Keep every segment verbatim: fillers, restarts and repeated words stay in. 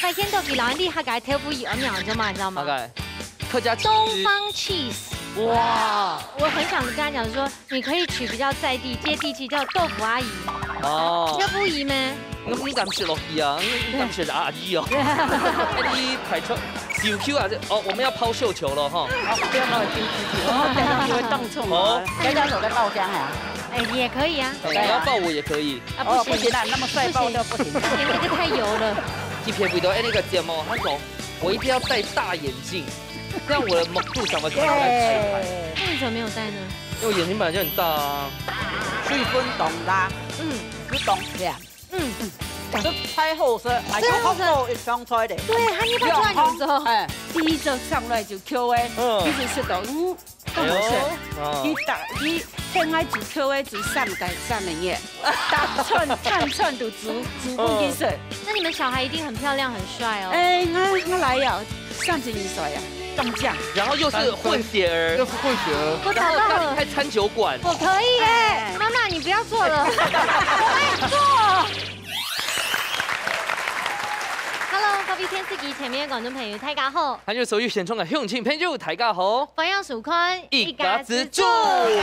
發現到佢摎你客家豆腐乳安樣做嘛，你知道嗎？大概客家東方 cheese。哇！我很想跟他講說，你可以取比較在地、接地氣，叫豆腐阿姨。哦，豆腐姨咩？我毋敢食落去啊，我毋敢食阿姨哦。哎，你排出繡球啊？這哦，我們要拋繡球了哈。好，不要讓他丟出去。哦，這樣就會當重了。好，大家手在爆香啊。哎，也可以啊。哎，你要抱我也可以。啊，不行。哦，不行啊，那麼帥抱就不行。不行，那個太油了。今天為到哎那個節目，他講我一定要戴大眼鏡，這樣我的目珠才會看起來直排。耶。那你怎麼沒有戴呢？因為我眼睛本來就很大啊。水分當大，嗯。又當甜。嗯。這太好食，還有好食。好過一香菜的。對，它一般出來有時候。哎，第一隻上來就Q A，嗯。一直食到，嗯，當好食。哎呦，嗯。佢打，佢很愛煮Q A煮三個三個月，打串，串串都煮，煮分佢食。嗯。那你們小孩一定很漂亮、很帥哦。哎，我，我來呀，三十二歲啊，中獎。然後又是混血兒，又是混血兒。我找到了。然後家裡開餐酒館。我可以耶，哎。媽媽，你不要做了，我可以做。Hello，各位電視機前面的觀眾朋友，大家好。還有所有線上的鄉親朋友，大家好。歡迎收看一家之煮。一家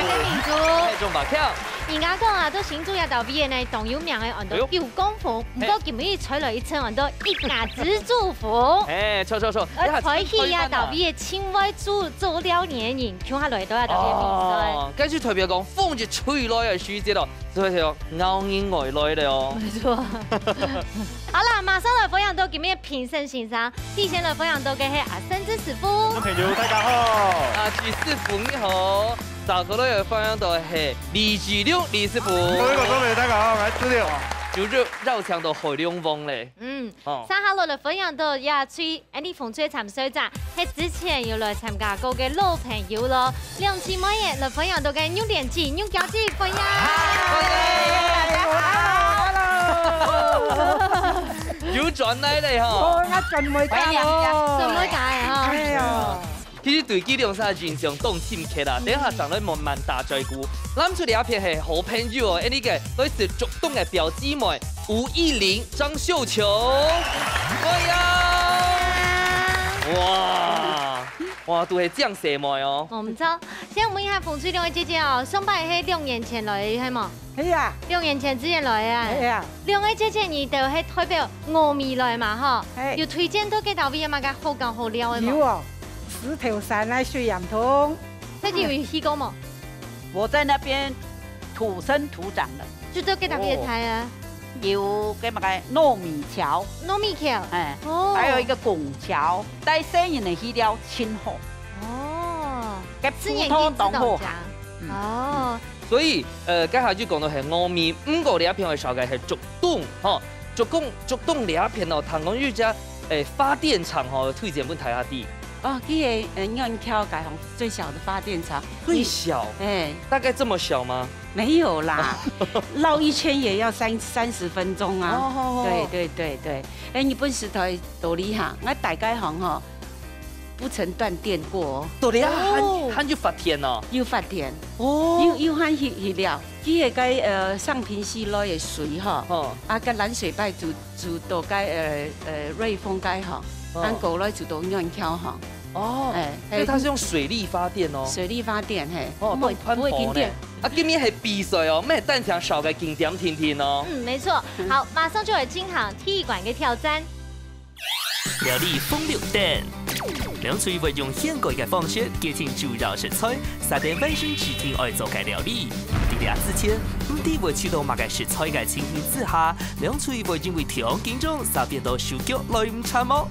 之煮。大家好。大家好。人家講啊，在新竹這搭位呢，當有名的安到九公紅，哎呦。不過今日才來一層安到一家之煮紅。哎，著，著，著。而且這搭位的盡會煮，做料理的人，共下來到這搭位比賽。哦，該係代表講，風一吹來个時節咯，所以說，咬人愛來了哦。沒錯。好啦，馬上來歡迎到今日評審先生，第一先來歡迎到个係阿生之師傅。觀眾朋友，大家好。阿基師傅你好，再過來歡迎到係李志龍李師傅。各位觀眾朋友，大家好，我係志龍。就繞，繞牆到海龍王咧。嗯，哦。接下來歡迎到也最，哎，你紅隊參賽者，係之前有來參加過个老朋友咯。 兩姊妹仔來歡迎到个玉蓮姊、玉嬌姊，歡迎！歡迎！Hello，hello。又轉來了吼。哦，𠊎轉回家咯。轉回家了吼。哎呀。其實對佢兩儕印象當深刻啦，等下上來慢慢打嘴鼓。攬出這片係好朋友哦，哎，你个來自竹東个表姊妹吳依玲、張秀球。歡迎！哇！ 哇，都係靚細妹哦。哦，毋錯。先問一下紅隊兩位姐姐哦，上擺係兩年前來个，係無？係啊。兩年前之前來个啊。係啊。兩位姐姐，你兜係代表峨眉來嘛，吼？係。有推薦到該搭位有麼个好搞好尞个無？有哦，石頭山个水煙筒。大家有去過無？我在那邊土生土長的。就在該搭位个台啊。哦。有該麼个糯米橋。糯米橋。哎，哦。還有一個拱橋，帶細人仔去尞盡好。 哦，該葡萄當好行。嗯。哦。所以，呃，剛才就講到係峨眉，毋過這片个紹介係竹東，吼，竹東，竹東這片哦，聽講有隻，誒，發電廠吼，推薦分大家知。哦，佢个，呃，軟橋該項最小的發電廠。最小？哎。大概這麼小嗎？沒有啦，繞一圈也要三，三十分鐘啊。哦，哦，哦。對，對，對，對。哎，你本身在哪裡哈？我大概行吼， 不曾斷電過哦。到底啊，哦。還，還有發電哦。有發電。哦。有，有還去，去尞。佢个該，呃，上坪溪來个水吼，哦。啊，該攔水壩就，就到該，呃，呃，瑞豐該吼，哦。啊過來就到軟橋吼。哦，哎，所以它是用水力發電哦。水力發電，嘿。哦，不會，當環保呢。不會停電。啊，今日係比賽哦，毋係單淨紹介景點定定哦。嗯，沒錯。好，馬上就來進行第一關个挑戰。 料理紅綠燈。兩隊會用現改个方式，決定主要食材，續等完成指定愛做个料理。在這之前，毋知會抽到麼个食材个情形之下，兩隊會因為忒緊張，續變到手腳來毋掣無？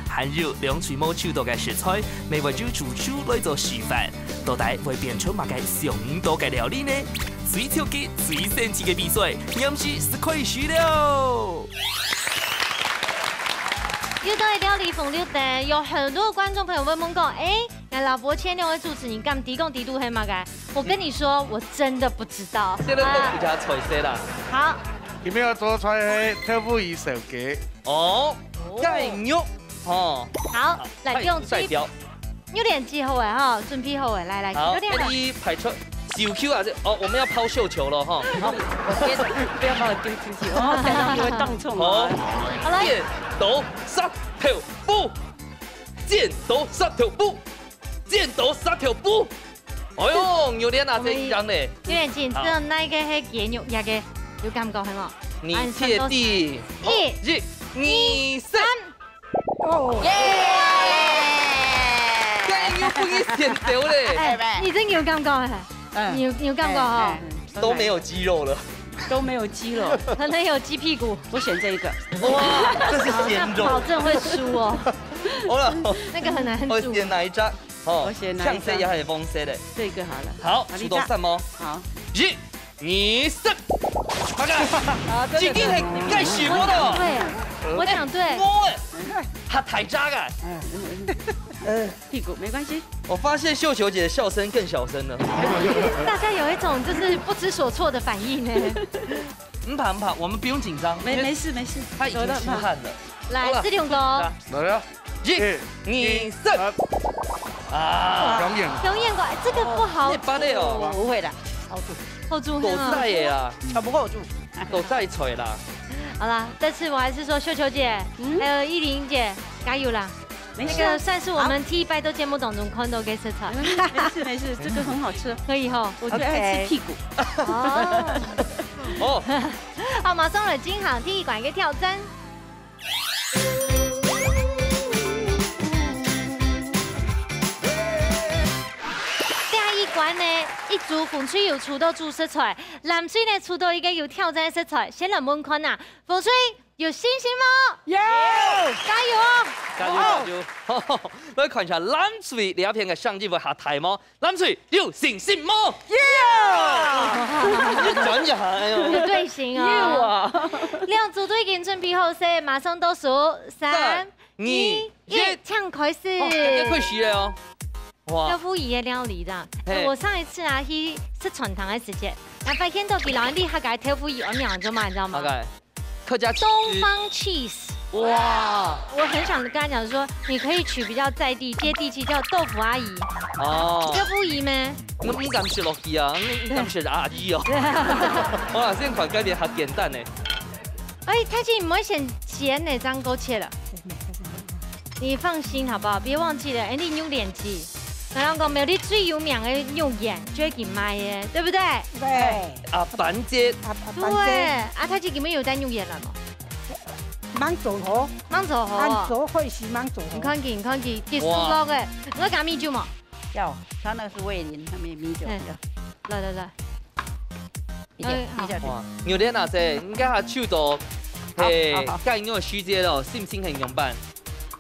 還有，兩隊無抽到个食材，乜會由主廚來做示範，到底會變出麼个想毋到个料理呢？最刺激、最神奇个比賽，臨時就開始了！ 又到了料理紅綠燈，有很多觀眾朋友會問講：「哎，𠊎摎播前兩位主持人敢知講知肚係麼个？」我跟你說，我真的不知道。現在都比較彩色啦。啊，好。今日愛做个菜係豆腐乳燒雞。哦，哦。雞肉，哦。好，來，好，用最代表。有點記好了哈，準備好了，來，來，好，有點好。哎，你排出九Q啊，這，哦，我們要拋繡球了哈。好，我先不要把我丟出去，哦，這樣就會當中好，啊。好，來。剪刀石頭布，剪刀石頭布，剪刀石頭布。哎喲，有點啊，這一樣嘞。有點緊，好。只有那一個係雞肉，那個有感覺係無？你確定？一、一、二、三。 哦。耶！這樣又分你選到嘞。哎，你真有感覺哎，嗯。你有，你有感覺哦。哎，哎，都沒有肌肉了。都沒有肌肉。可能有雞屁股。我選這一個。哇，這是鮮肉。保證會輸哦。好了，那個很難煮。我選哪一張？哦，我選哪一張？青色也係黃色的。這個好了。好，好，出到三毛。好。一、 你是，大家，啊，對，對，對。這個很蓋世無道。對，我講對。哎，我，還太渣啊。嗯，嗯，嗯。屁股，沒關係。我發現繡球姐的笑聲更小聲了。大家有一種就是不知所措的反應呢。毋怕，毋怕，我們不用緊張，沒，因為沒事，沒事。他已經出汗了。好了，來，志龍哥。來。來啊。一、二、三。啊。表演。表演過，哎，這個不好煮。你芭蕾哦。不會的。好煮。好煮，都在的啊。全部好煮。都在菜啦。好啦，但是我還是說，繡球姐，嗯？還有依琳姐，加油啦！沒事啊。這個算是我們第一擺在節目當中看到个食材。嗯，沒事，沒事，這個很好吃。可以吼。我最愛吃屁股。OK。哦。哦。好，馬上來進行第一關个挑戰。 第一關呢，一組紅隊有出到主食材，藍隊呢出到一個有挑戰个食材。先來問看啊，紅隊有信心無？有！加油哦！加油，加油！來看一下藍隊這片个成績會較大無？ 藍隊有信心無？有！你轉一下，哎喲。有隊形哦。有啊。兩組都已經準備好勢，馬上倒數，三、三、二、二、一，一。請開始。哦，這開始了哦。哇。豆腐乳个料理啦。嘿。哎，我上一次啊，去食餐廳个時節，然後發現到佢老闆厲害个豆腐乳，我仰做嘛，你知道嗎？大概。 客家東方 cheese。哇！我很想跟他講說，你可以取比較在地、接地氣，叫豆腐阿姨。哦。豆腐姨咩？你毋敢食落去啊，你毋敢食阿姨哦。好啦，先看該片較簡單的。哎，太太，你毋會嫌鹹呢，這樣夠切了。你放心好不好？別忘記了，哎，你用臉皮。 然後講苗栗最有名个肉圓，就係佢賣个，對不對？對。啊，粄圓。啊，啊，對，粄圓。啊，太太今晡日有帶肉圓來無？吂做好。吂做好哦。恁早開始吂做好。你看佢，你看佢，佢熟落个。哇。你愛加米酒無？要，他那是味淋，他沒米酒，嗯。要。來，來，來。 一點，哎，好。一下去。哇，牛奶啊，這應該還手到，好，嘿，好，好。該用个時節咯，心情很勇敢。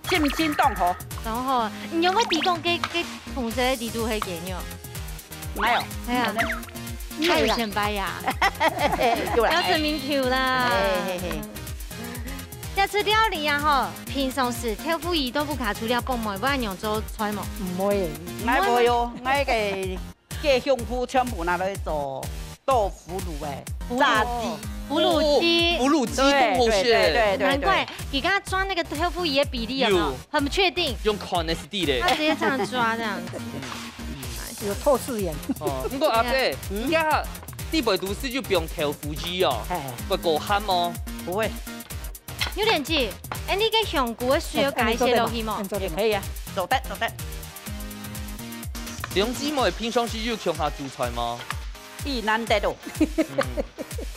心情當好。當好，你有無提供給，給同事的地圖黑給你哦？沒有。哎呀，沒有啦。太有錢牌呀。有啦。要證明 Q 啦。嘿，嘿，嘿。這次料理啊，吼，平常時豆腐乳都毋加除了放梅，不然你有做菜無？毋會。𠊎無喲，𠊎个 該香菇全部拿來做豆腐乳欸，腐乳，炸雞。腐乳雞。哦，腐乳雞對，當好食。對，對，對，對，難怪，對。你剛剛抓那個豆腐乳的比例有沒有？有。很不確定。用看个係對咧。他直接這樣抓這樣子。嗯，嗯。有透視眼。哦，毋過阿姐，對啊。嗯。你看，你背肚屎就毋用豆腐乳哦，哎。會過鹹哦。不會。 有點雞，哎，你个香菇个水有加一些落去無？哎，做得嗎？也可以啊，做得，做得。兩姊妹平常時有共下煮菜無？咦，難得哦。嗯，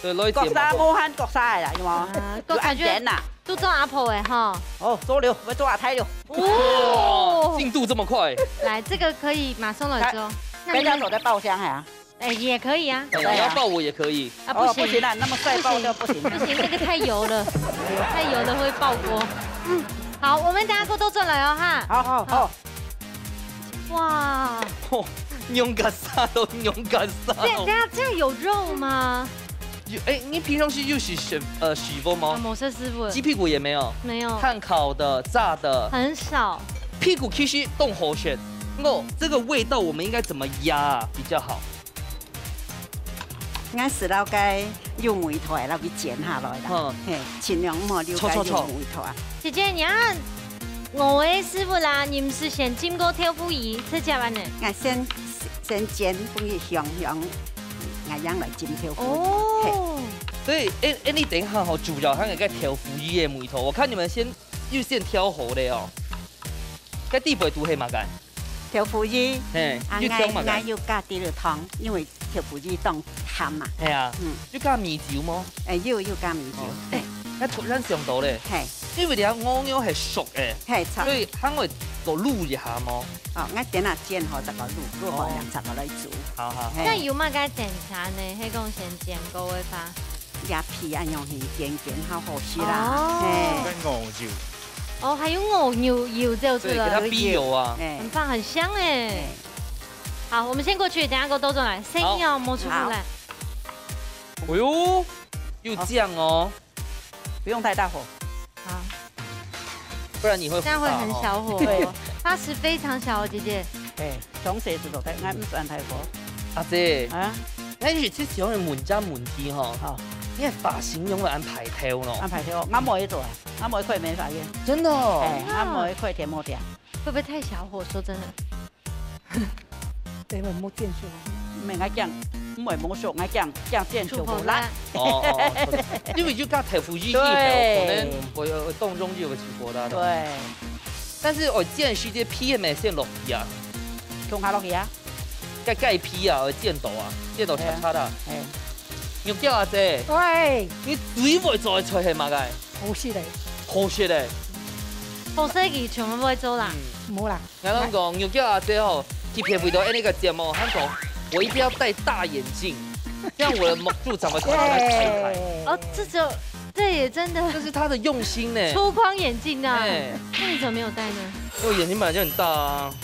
對，來節目。各儕無閒各儕个啦，有無？啊，有恁閒啦。各儕就都做阿婆个吼。哦，做了，愛做阿太了。哦，進度這麼快。來，這個可以馬上來做。來，那你們，大家走在包廂啊。 哎，也可以啊。哎，對啊。你要抱我也可以。啊，不行。哦，不行啊，那麼帥抱就不行。不行，那個太油了，太油了會爆鍋。嗯，好，我們等下過多轉來哦，哈。好，好，好。哇。哦，用个啥都用个啥哦。對，等下，這樣有肉嗎？有，哎，你平常時有食，呃，食物嗎？啊，某些師傅。雞屁股也沒有？沒有。炭烤的、炸的？很少。屁股其實當好食，不過這個味道我們應該怎麼壓啊比較好？ 𠊎係摎該幼尾頭仔摎佢剪下來啦，嗯。嘿，盡量毋好留該幼尾頭啊。搓搓搓。姐姐，你啊，我个師傅啦，你毋係先浸過豆腐乳，直接恁呢？𠊎先先煎，分佢香香，𠊎正來浸豆腐乳。哦。所以，哎，哎，你等一下吼，主要還有个豆腐乳的味道，我看你們先預先調好了哦。該底背都係麼个？豆腐乳，嘿，啊，你調麼个？𠊎，𠊎有加豬肉湯，因為豆腐乳當鹹嘛。係啊，嗯。有加米酒無？哎，有，有加米酒。哦。哎，該突然想到咧，嘿。因為你看鵝肉係熟个，嘿，炒。所以還會過滷一下無？哦，𠊎等下煎好再過滷，滷好了再過來煮。好好。嘿。該有麼个檢查呢？係講先煎過个話？這皮恁樣形煎煎，好好食啦。哦。嘿。跟鵝肉。哦，還有鵝肉油就出來了。對，給它逼油啊。哎。很棒，很香哎。哎。好，我們先過去，等下給我兜轉來，先要摸出來。好。哎喲，有醬哦。 不用太大火。好。不然你會火大哦。這樣會很小火哦。對。它是非常小哦，姐姐。哎，從誰知道的？俺毋敢太火。阿姊，啊？𠊎係最喜歡問這問題吼。好。你个髮型用來安排頭喏？安排頭，俺妹也做啊，俺妹可以美髮院。真的哦？哎，俺妹可以貼膜店。會不會太小火？說真的。 等會莫煎熟。毋係，𠊎驚，毋會無熟，𠊎驚，驚煎熟無爛。哦，哦，哦，因為就加豆腐乳去，對。可能會，會當中就有个起火啦。對。但是哦，煎時節皮係毋係先落去啊？共下落去啊。該，該皮啊，煎到啊，煎到叉叉啦。哎。肉餃阿姊，喂。你最會做个菜係麼个？好食个。好食个。好食个全部會做啦。嗯。無啦。 𠊎摎你講，肉餃阿姊吼，特別為著恁呢个節目，佢講我一定要戴大眼鏡，這樣我的目珠才會看起來開開。耶。哦，這就，這也真的。這是他的用心呢。粗框眼鏡啊。哎。那你怎麼沒有戴呢？因為眼睛本來就很大啊。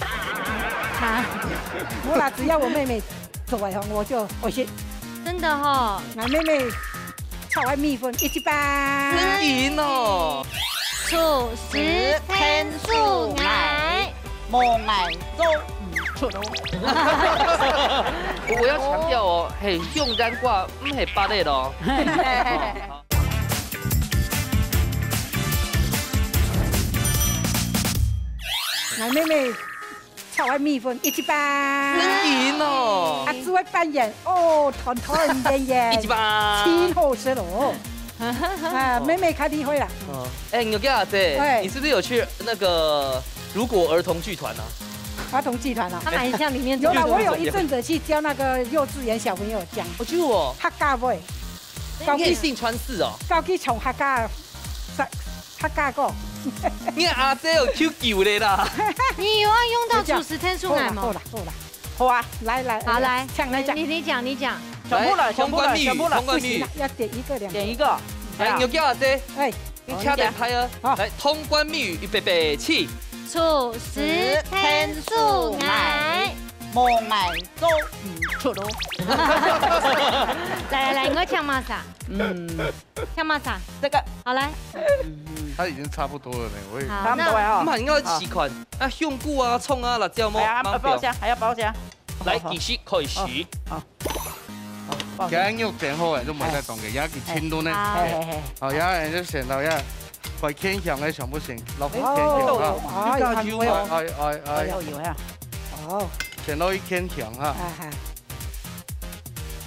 哈。無啦，只要我妹妹 做个吼，𠊎就，𠊎先，真的吼。𠊎妹妹炒个米粉一級棒。真贏哦。廚師天助𠊎，無𠊎做毋出哦。我，我要強調哦，係用咱話，毋係八个咯。哦，好。𠊎妹妹 炒个米粉一級棒。真贏哦。啊，煮个粄圓，哦，團團圓圓。一級棒。真好食哦。啊，妹妹較厲害啦。哦，哎，牛哥阿姊，哎。你是不是有去那個如果兒童劇團啊？兒童劇團啊？他蠻像裡面有啦，我有一陣子去教那個幼稚園小朋友講。哦，就哦。客家話。你也信川四哦。教佢唱客家 客家歌。你阿姊有Q九个啦。你有要用到廚師天助𠊎嗎？好啦，好啦，好啊，來，來，好，來，請來講。你，你講，你講。全部了，來，全部了，通關密語，全部了，通關密語。不行了，要點一個，兩個。點一個。來，牛哥阿姊，哎，你卡點拍啊。好。來，通關密語，預備，起。廚師天助𠊎，無𠊎做毋出哦。來，來，來，𠊎請麼儕？嗯。 像麼儕？這個。好，來。它已經差不多了呢，我也好，差不多了哦。那，那應該試看。啊，香菇啊、蔥啊、辣椒，哎呀，還要爆香，還要爆香。來，好，好。計時開始。好，好。好，爆香。今日肉煎好了，就莫再動个，哎。也係清燉个。哎，好。好，也就先到也，快牽香个全部先，落去牽香啊。哎，哎，哎，哎。哎，有，有呀。哦。先落去牽香哈。哎，哎。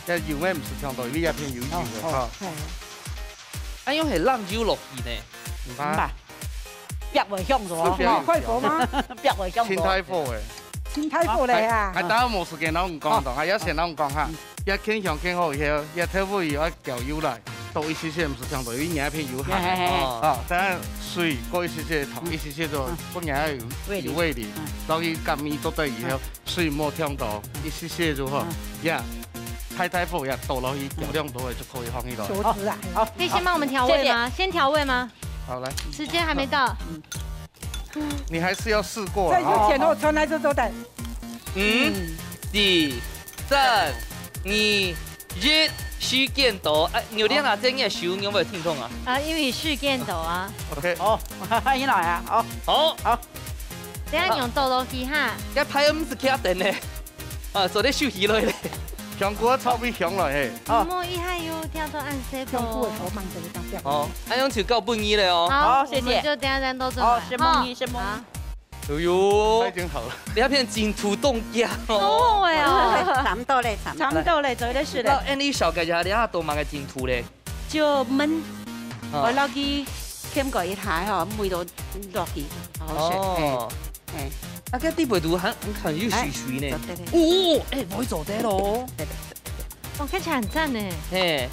這油咩毋使忒多，因為這片有油个哈。哦，哦。哎。啊，用係冷油落去呢？毋怕。毋怕。壁會響著哦。這片有油。哦，快火嗎？壁會響著。清大火个。清大火个啊。還，還打無時間摎你講，哦。還要先摎你講哈。嗯。這牽香牽好以後，這豆腐乳愛攪油來，倒一息息，毋使忒多，因為這片有鹹个。嘿，嘿，嘿。哦。啊，等下水過一息息糖，嗯。一息息就，嗯。分佢有，味淋。有味淋，嗯。摎佢合味做得以後，嗯。 水莫忒多，一息息就好。嗯。呀，大大火呀，倒落去，嗯。攪兩倒个就可以放一落。手指啊。好，可以先幫我們調味嗎？好，謝謝。先調味嗎？好，來。時間還沒到。嗯。你還是要試過啊。這有前後傳來就做得。五，嗯。四，三，二，一，時間到。哎，牛奶啊，這個手有沒有聽懂啊？啊，因為時間到啊。OK。好，你來啊，好。好。好。 等下用倒落去哈。該排毋係徛等呢，啊，做得收起來咧。香菇炒味香來嘿。哦。莫一下又跳到恁細步。香菇个頭慢點，這樣。哦，恁樣就交分你了哦。好，好，謝謝。我們就等下再倒轉來。好，承蒙你，哈。承蒙你。好。哎呦，它已经好了。你那片净土冻架哦。哦，哎呀，差不多嘞，差不多。差不多嘞，做得食嘞。那Andy小姐，你下多买个净土嘞？就燜，啊。我落去添个一下吼，味道落去，好好食。哦。哎，哎。啊，个底背肚还，你看又水水呢。哎，做得嘞。哦，哎，不会做得咯。对，对，对。哦，看起来很赞呢。嘿。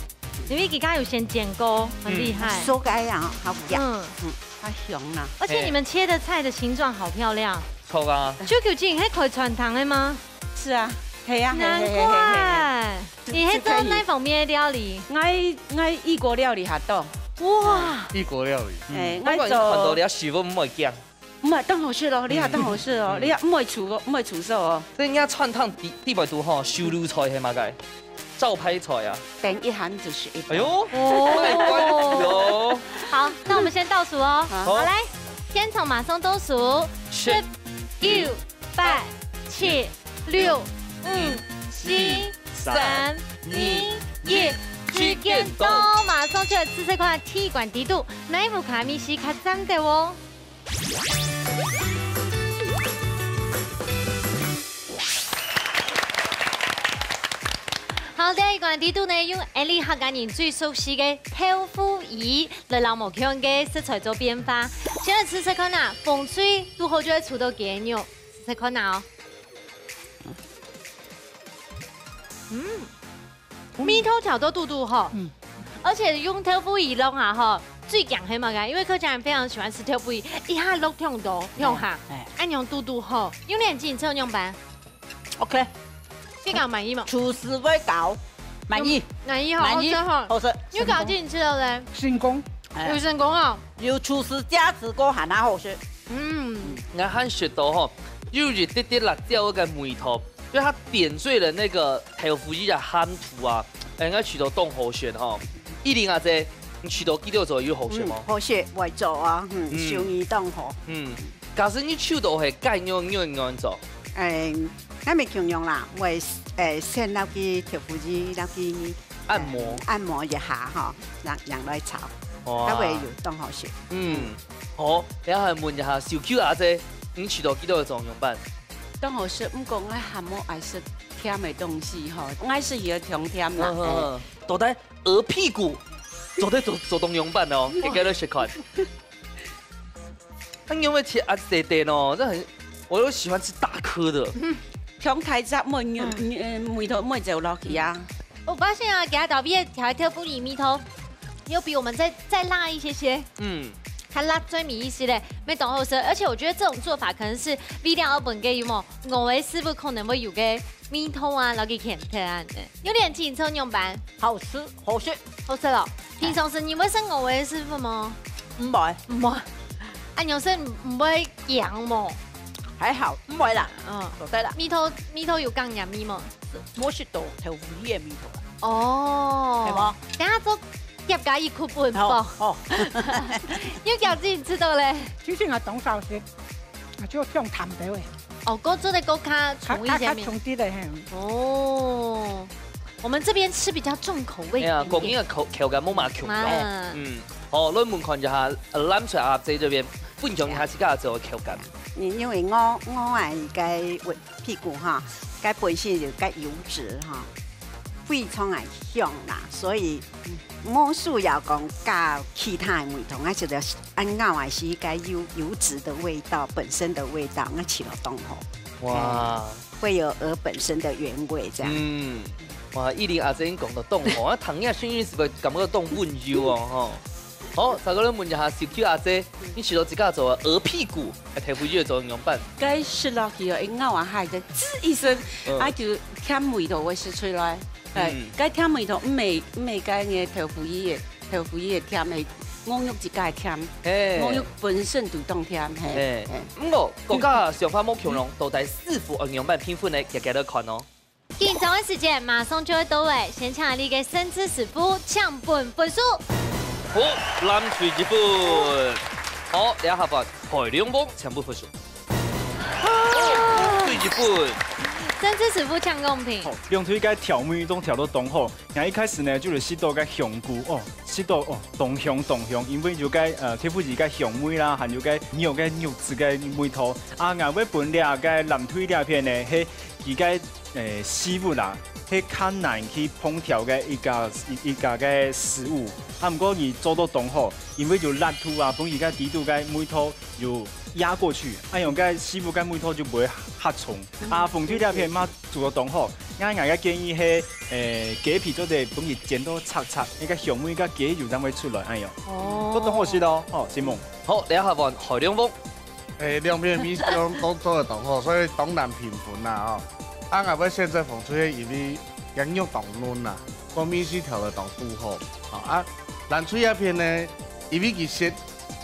因为佢刚刚有先煎过，很厉害。嗯。酥该啊，好不要。嗯。嗯，它香啊。而且你们切的菜的形状好漂亮。错啊。九九姐，你还可以穿堂的吗？是啊，嘿呀，嘿，难嘿，嘿，嘿，嘿，嘿。怪。你还做哪方面的料理？我，我异国料理还多。哇。异国料理。哎，嗯。我感觉看到你个师傅毋会驚。 毋係，當好食咯，你也當好食哦，嗯。你也毋會出哦，毋會出手哦。所以人家川燙地，地方都吼，收入菜係麼个？招牌菜啊。等一下就食一盤。哎呦，哦。太乖了。好，那我们先倒数哦。好。好，來，天蟲馬上倒數，十、九、八、七、六、五、四、三、二、一，時間到，馬上就來試試看第一關底肚，哪一步卡咪西較讚的哦。 好，第一關底肚呢，用𠊎俚客家人最熟悉个豆腐乳，來摎無共樣个食材做變化。先來試試看啊，紅隊堵好就會出到雞肉，試試看啊哦。嗯。 味道調到堵堵好。嗯。而且用豆腐乳弄下吼，最強係麼个？因為客家人非常喜歡吃豆腐乳，一下落忒多，忒鹹。哎，哎。恁樣堵堵好，用蓮子你試看仰般？OK。這個滿意無？廚師會教，滿意。滿意吼，滿意，好食吼。好食。有教練你試了咧？成功。哎。有成功哦。有廚師加持過，還較好食。嗯。𠊎還食到吼，有一滴滴辣椒个味道。 就它點綴了那個豆腐乳个鹹度啊，哎，應該試到當好食吼。依琳阿姊，你試到佢兜做有好食無？嗯，好食，會做啊，嗯，嗯。手藝當好。嗯，假使你試到係雞肉，你會仰般做？哎，該乜共樣啦，會，哎，先落去豆腐乳，落去按摩。哎，按摩一下吼，然，然後來炒，哇。該會有當好食。嗯，好，然後還問一下小Q阿姊，你試到佢兜做仰般？ 當好食，毋過𠊎還無愛食甜个東西吼，𠊎係有忒甜啦。嗯，嗯，嗯。到底鵝屁股做得做，做到仰般哦？哇。給大家試看。它因為切啊細塊哦，這很，我又喜歡吃大顆的。嗯，忒大隻，莫，嗯。嗯，味道莫走落去啊。 我發現啊，給它調味調調不離味道，又比我們再，再辣一些些。嗯。它辣最尾一些嘞，乜當好食。而且我覺得這種做法可能係為了愛分該有無，我个師傅可能會有个味道啊，然後給填填啊。有點緊湊仰般？好食，好食。好食哦。平常時你會食我个師傅嗎？毋會。毋會。啊，你有時毋會癢無？還好，毋會啦。嗯。做得啦。味道，味道有降鹽味無？ 無食到豆腐乳个味道啦。哦。係無？等下做夾加一箍分好，好。好。有夾子你試到咧？其實𠊎當少食，𠊎就忒淡兜个。哦，該做得較加重一些味。較，較，較重啲个，嘿。哦。我們這邊吃比較重口味一點點。哎呀，講个口，口感無麼重咯。嗯。嗯。好，來問看一下，呃，藍隊阿姊這邊，分享一下自家做个口感。因為我，我愛該味 屁股哈，該本身有該油脂哈，非常个香啦，所以無需要講加其他个味道，啊，就係恁咬下去該油，油脂的味道，本身的味道，啊，起了當好。哇。嗯，會有鵝本身的原味這樣。嗯，哇，依琳阿姊講到當好，啊，聽下聲音係毋係感覺當溫柔哦，吼。好，再過來問一下小Q阿姊，你試到自家做个鵝屁股， 啊，豆腐乳做仰般？該食落去哦，一咬啊，還得滋一聲，嗯。啊，就甜味道會食出來。哎，嗯。該甜味道，毋係，毋係該个豆腐乳个，豆腐乳个甜，係鵝肉自家个甜，嘿。鵝肉本身就當甜，嘿。嘿。嘿。毋過，各家想法無共樣，到底師傅愛仰般評分呢？遽遽來看哦。 緊張个時間馬上就會到位，先請𠊎俚个生智師傅搶分分數。好，藍隊一分。好，這下換海龍王搶分分數。好，紅隊一分。真係師傅請講評。好，兩隊个調味都調到當好。𠊎一開始呢，就係食到个香菇，哦，食到哦，當香當香，因為有个呃豆腐乳个香味啦，還有个肉个肉質个味道。啊，𠊎會分這个藍隊這片呢，係佢个呃食物啦，係較難去烹調个一个一一个个食物。啊，毋過佢做到當好，因為有辣度啊，分佢个底肚个味道有壓過去，恁樣个食物个味道就毋會較重。啊，紅隊這片嘛， 做到當好。𠊎𠊎个建議係，誒，雞皮做得分佢煎到脆脆，該个香味个雞油正會出來，哎喲，哦，都當好食咯，吼，承蒙。好，這下換海龍王。誒，兩片味緒都做得當好，所以當難評分啦，吼。啊，𠊎會選擇紅隊，因為羊肉當嫩啦，个味緒調得當拄好。吼，啊，藍隊這片呢，因為佢選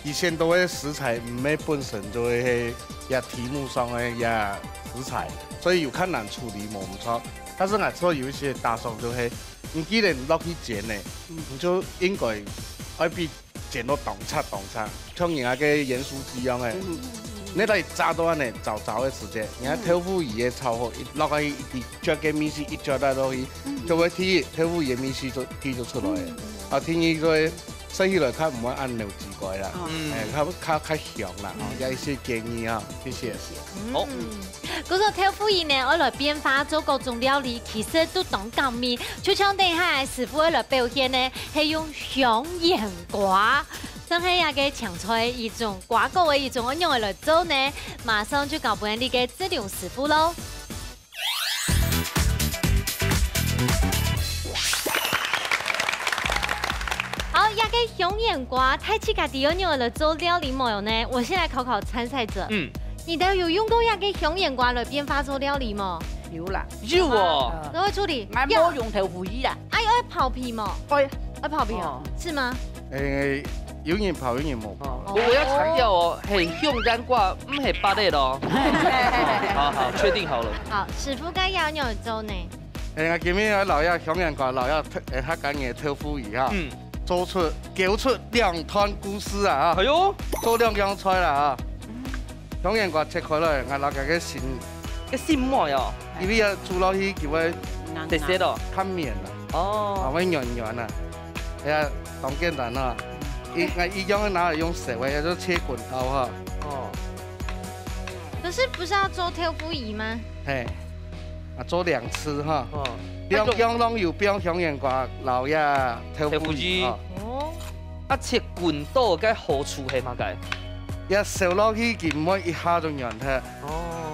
佢選到个食材毋係本身就係這題目上个這食材，所以有較難處理，無毋著。但是𠊎做有一些打算就係，你既然落去煎呢，你就應該愛比煎到當脆當脆，像人家个鹽酥雞樣个，你來炸到恁呢燥燥个時節，人家豆腐乳个炒好，一落去一滴，个味緒一滴落去，就會第一豆腐乳个味緒就第一就出來了。啊，第二个 食起來較毋會恁流鼻水啦，哦。誒，較較較香啦，吼，嗯。這一些建議啊，謝謝。好。嗯，故所豆腐乳呢，愛來變化做各種料理，其實都當合味。就像等一下師傅愛來表現呢，係用香楹瓜，算係一个青菜一種，瓜果个一種，愛仰般來做呢？馬上就交分你个志龍師傅咯。 好，這个香楹瓜，大自家知愛仰般來做料理無呢？我先來考考參賽者。嗯。你兜有用過這个香楹瓜來變化做料理無？有啦。有哦。啊。都會處理。𠊎無用豆腐乳啦。啊，愛刨皮無？會。愛刨皮哦，哦。係嗎？誒，有人刨，有人無刨。哦，我我要強調哦，係香楹瓜，毋係芭樂咯。好好，確定好了。好，師傅該愛仰般做呢？ 誒，𠊎今日愛摎這香楹瓜，摎這豆，誒，客家人个豆腐乳哈，嗯。做出，攪出兩段故事啊，哈。哎喲。做兩樣菜啦，哈。香楹瓜切開來，𠊎摎佢个心，个心妹哦。因為愛煮落去，佢會硬硬。特色哦。較綿啦。哦。啊，會軟軟啦。哎呀，當簡單啦。一，𠊎一樣拿來用手个，也就切滾刀哈。哦。可是不是要做豆腐乳嗎？嘿。 啊，做兩次哈。哦。兩樣攏有放香楹瓜，摎這豆腐乳哈。哦。啊，切滾刀个好處係麼个？這燒落去佢毋會一下就軟忒。哦。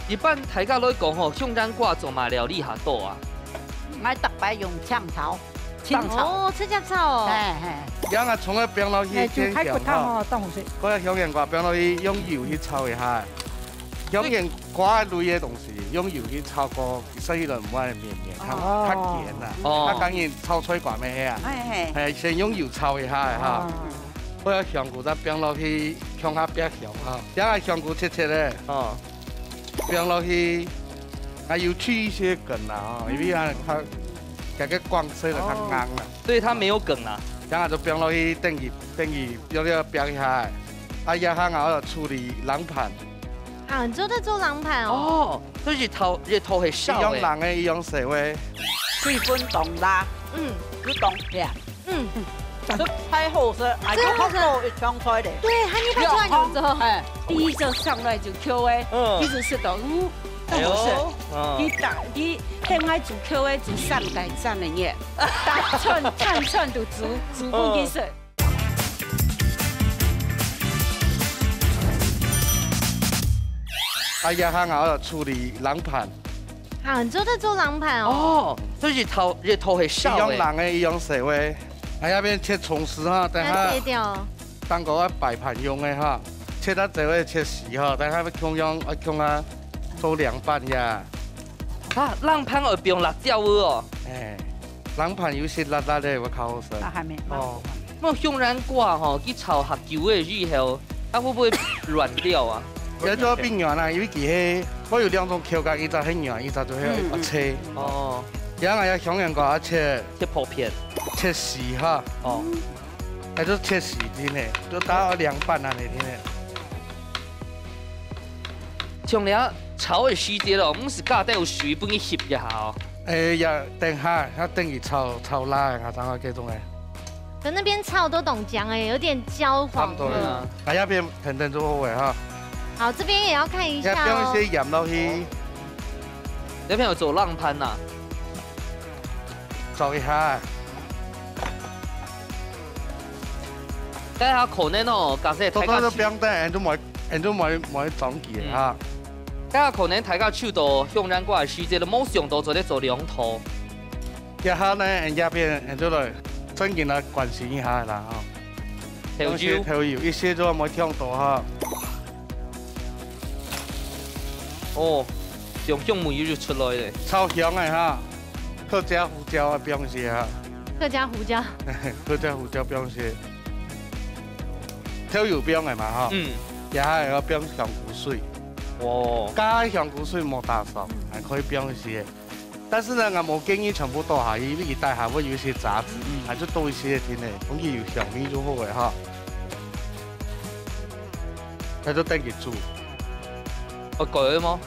一般大家來講吼，香楹瓜做麼料理較多啊？𠊎逐擺用青炒。 清炒。哦，直接炒哦。嘿，嘿。這𠊎從來放落去哎，就排骨湯哦，當好食。該香楹瓜放落去，用油去炒一下。香楹瓜類个東西，用油去炒過，食起來毋會綿綿，較，哦。較鹹啦。哦。較簡單炒菜瓜乜係啊。哎，嘿。哎，先用油炒一下哈。哦。該香菇再放落去，共下煏香哈。這香菇切切个。哦。 放落去，啊，有去一些梗啦，吼，因為啊，佢，佢个光色了，佢硬啦。哦，所以佢無梗啦。這下就放落去，等佢，等佢，要，要煏一下。啊，這下𠊎愛處理冷盤。啊，你做得做冷盤哦。哦，所以頭，這頭係燒个。一樣冷个，一樣燒个。水分當大，嗯。又當鹹。 嗯。實在好食，哎喲，真好食。好過一香菜咧。對，還有白菜牛肉。哎，第一隻上來就Q个，嗯。一直食到，嗯，哎喲，當好食。嗯。佢打，佢很愛煮Q个，煮三個、三個月，打串、串串都煮，煮分佢食。嗯。哎呀，還好處理冷盤。 啊，你做得做冷盤哦。哦，所以頭，這頭係燒个。一樣冷个，一樣燒个。哎，這片切蔥絲哈，等下要切掉。蛋糕愛擺盤用个哈，切到這位切絲哈，等下愛共樣，愛共下做涼拌呀。啊，冷盤愛放辣椒哦。哎，冷盤有些辣辣个，會較好食。啊，還沒。哦，該香楹瓜吼，去炒較久个以後，它會不會軟掉啊？ 也做得變軟啦，因為佢係，佢有兩種口感，一隻係軟，一隻就係，嗯，嗯，脆。嗯。哦。然後這香楹瓜切，切薄片。切絲哈。哦。該就切絲定个，就打到涼拌恁樣定个。像這炒炒个時節哦，毋係加兜水分佢翕一下哦。誒，也等下，要等佢炒，炒辣个，正好這種个。可那邊炒都懂講哎，有點焦黃。差不多了。嗯。啊，那邊等等就好了哈。好，這邊也要看一下哦。要放一些鹽落去。哦。這邊有做冷盤呐。做一下。等下可能哦，假設大家多多都不用等，俺就買，俺就買，買裝起哈。嗯。大家可能大家手到香煙瓜个時節，都無想到做得做兩道。 這下呢，俺這片俺就來正經來關心一下啦，吼。豆油。豆油，一些都莫忒多哈。哦，香香味又出來了。超香的哈，客家胡椒啊，不用些哈。客家胡椒。客家胡椒不用些。豆油不用的嘛哈。嗯。這下還要不用香菇水。哦。加香菇水莫打爽，還可以不用些。 但是呢，𠊎無建議全部倒下去，因為佢底下會有一些雜質，嗯。還是倒一些定咧，分佢有香味就好了哈。該就等佢煮。哦，改了嗎？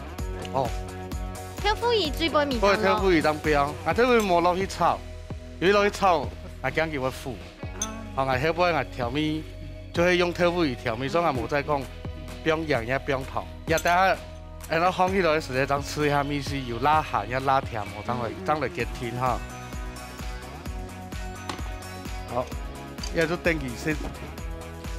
哦。豆腐乳水杯米飯咯。對，豆腐乳當冰，啊，豆腐乳無落去炒，因為落去炒，啊，驚佢會苦。 好，𠊎後背𠊎調味，就係用豆腐乳調味，所以𠊎無再講放鹽也放糖。也等下，然後放起來个時節，正試一下味緒，有辣鹹也辣甜無，正來，嗯，嗯。正來決定哈。好，也就等佢先，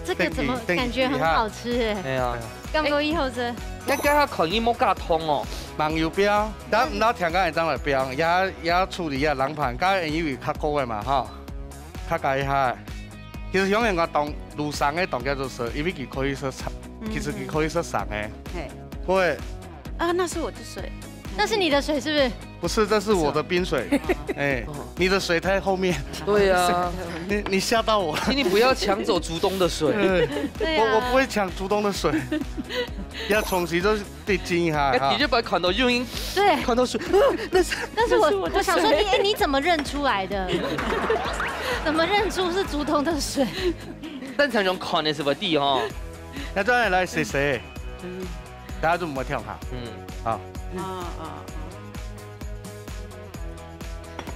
這個怎麼感覺很好吃欸？等佢，等佢一下。哎呀。剛剛以後這。該，該下可以莫加糖哦。網友標，但毋知甜个正來標，也，也處理一下冷盤，該因為較高个嘛，哈。 較加一下。其實香煙瓜當，滷生个當叫做熟，因為佢可以食生，嗯，其實佢可以食生个。嘿。會。啊，那是我的水。那是你的水是不是？不是，這是我的冰水。哦。哎，哦。你的水在後面。對啊。你，你嚇到我了。請你不要搶走竹東的水。對。對啊。我，我不會搶竹東的水。要重新就是 對，靜一下哈。哎，你就把看到用音，對。看到水，啊，那是，但是我，那是我的水。我想說，你，哎，你怎麼認出來的？怎麼認出是竹東的水？但常常看的是不是哈？那當然來試試，嗯。大家都沒有跳哈。嗯。好。啊，啊，啊。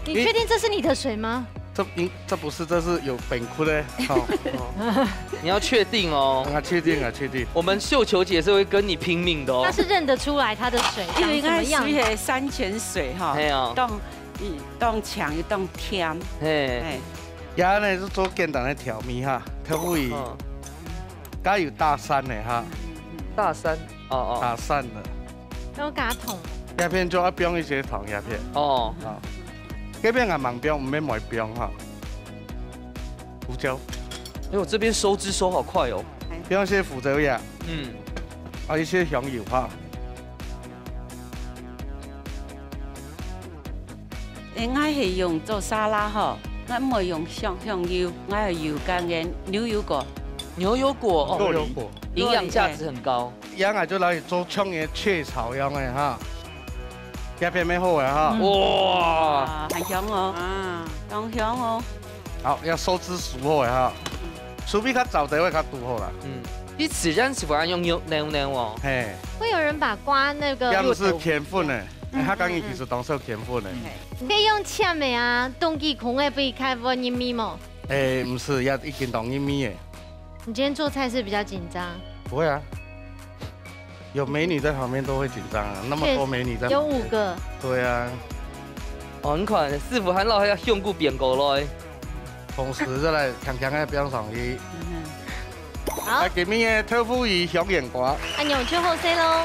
你確定這是你的水嗎？這應，這不是，這是有冰窟的。哦，哦。你要確定哦。啊，確定啊，確定。我們繡球姐是會跟你拼命的哦。她是認得出來她的水長什麼樣。因為那水係山泉水哈，哎呀。當，嗯，當強又當甜。嘿。哎。然後呢，是做簡單的調味哈，調味。嗯。該有大蒜的哈。大蒜，哦，哦。大蒜的。 要加糖。這片就要放一些糖，這片。哦。啊。這片還蠻放，毋免買放哈。胡椒。哎呦，這邊收汁收好快哦。放一些胡椒葉。嗯。啊，一些香油哈。誒，𠊎係用做沙拉吼，𠊎毋會用香，香油，𠊎係油乾个牛油果。牛油果，哦，牛油果。營養價值很高。 這下𠊎就來做像个雀巢樣个哈，這片乜好个哈。嗯。哇。啊，很香哦。啊。當香哦。好，這收汁收好个哈，收味較燥兜會較堵好啦。嗯，你自然係會用牛，牛，牛哦。嘿。會有人把瓜那個這毋係芡粉个，嗯，佢講个其實當係芡粉个。嗯，嗯。可以用芡个啊，凍佢空个，分佢較會入味無？誒，毋係，這已經當入味个。 你今天做菜是比較緊張？不會啊，有美女在旁邊都會緊張啊，那麼多美女在旁邊。確實，有五個。對啊。哦，你看，師傅還落下香菇片過來。同時再來強強个放上去。嗯哼。好。來，今晡日个豆腐乳香煙瓜。恁樣就好勢咯。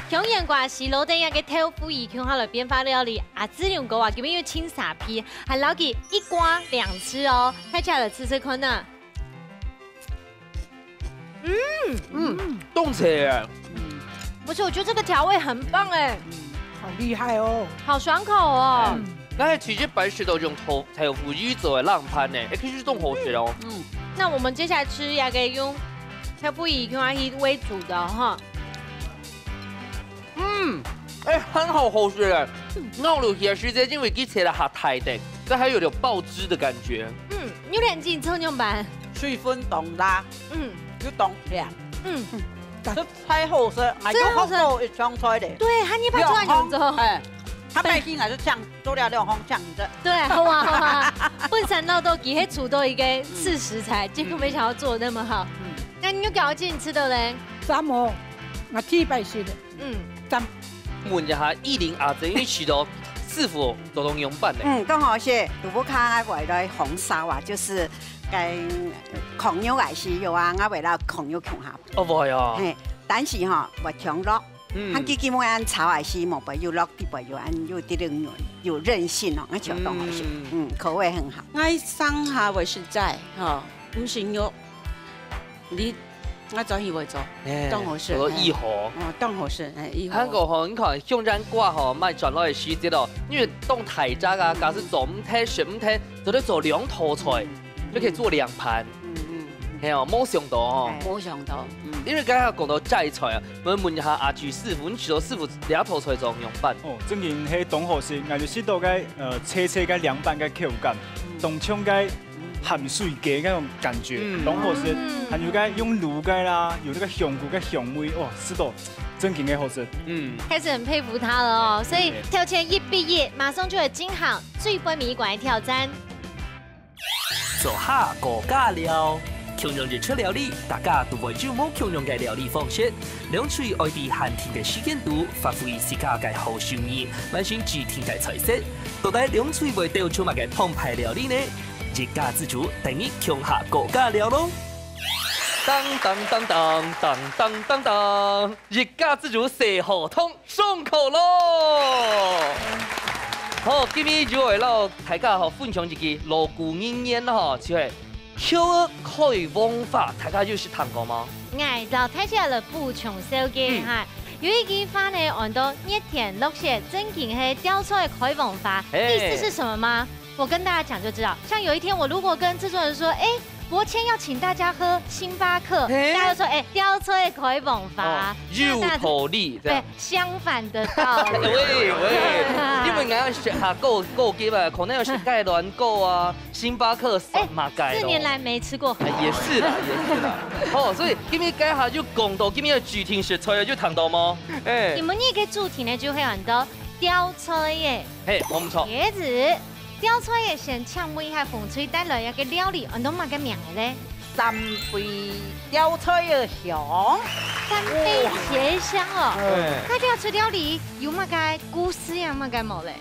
香煙瓜係摎等下个豆腐乳共下來變化料理，阿志勇哥啊，今晡日又盡沙鼻，還摎佢一瓜兩吃哦，大家來吃吃看啊。 嗯，嗯，當脆耶。嗯。不是，我覺得這個調味很棒哎。嗯，好厲害哦。好爽口哦。嗯。該係第一擺食到用豆豆腐乳做个冷飯呢，欸，其實當好食哦。嗯，那我們接下來吃一個用豆腐乳去為主的哈。嗯，欸，很好好食欸。咬落去个時節，因為佢切得較大垤，但還有點爆汁的感覺。嗯，有點緊湊樣般。水分當辣，嗯，又當甜，嗯，食太好食，𠊎有學到一種菜咧。對，還有把做兩種。欸，他們已經還是這樣。 做了兩項醬汁。對，好啊，好啊。本身鬧到佢係出到一個試食材，結果沒想到做得那麼好。嗯。那你有搞進吃的嘞？讚哦，𠊎第一擺食的。嗯。讚。問一下依琳阿姊，因為試到師傅做到仰般呢？嗯，當好食，肚腹卡𠊎會來紅燒啊，就是跟炕肉還係有啊，𠊎會摎炕肉共下。哦，會啊。嘿，但是吼，會共落。 嗯。佢基本上炒還係無會有落底，會有恁有啲韌，有韌性哦，𠊎覺得當好食。嗯。嗯，口味很好。𠊎上下會食齋，吼，毋食肉。你，𠊎做戲會做，欸，當好食，做到異好。欸。哦，當好食，欸，異好。還過吼，你看，香煎瓜吼，賣轉來个時節哦，因為當大隻啊，假使做毋忒，食毋忒，做得做兩道菜，嗯。就可以做兩盤。嗯，嗯，嗯。係哦，無想到哦。欸。無想到，嗯。因為剛剛講到齋菜啊， 問問一下阿志師傅，你試到師傅這道菜做仰般？哦，正經係當好食，𠊎就食到該，呃，脆脆該涼拌个口感，嗯。當像該鹹水雞該種感覺，嗯。當好食。嗯。還有該用滷个啦，有那個香菇个香味，哇，食到正經个好食。嗯。開始很佩服他了哦，所以對。跳線一比一，馬上就有金航最後一關挑戰。 做下高價料。共樣一出料理，大家都會有無共樣个料理方式。兩隊愛在限定个時間肚，發揮自家个好手藝，完成指定个菜色。到底兩隊會鬥出麼个澎湃料理呢？一家之煮，等你共下高價料咯！當當當當當當當當，一家之煮細河童。 上課咯！好，今日就愛摎大家吼分享一句老古人言吼，就係口開黃花，大家有識聽過無？𠊎就大家來補充紹介一下，嗯。有一句話呢，安到熱天落雪，正經係吊菜開黃花，嘿。意思是什麼嗎？我跟大家講就知道。像有一天我如果跟製作人說，欸， 國謙要請大家喝星巴克，嘿。大家就說，欸，吊菜開黃花。哦，有道理，這樣。對，相反的道理。喂，喂，因為𠊎愛食下高，高級啊，可能愛食雞卵糕啊，星巴克什麼个咯。欸，四年來沒吃過。哎，也是啦，也是啦。哦，所以今日該下就講到今日个主題食材，有聽到無？哎。今晡日个主題呢，就係安到吊菜个。嘿，無錯。茄子。 吊菜个先請問一下紅隊帶來个料理，安到麼个名个咧？三杯吊菜个香。三杯茄香哦。哦。哎。該吊菜料理有麼个故事呀，麼个無咧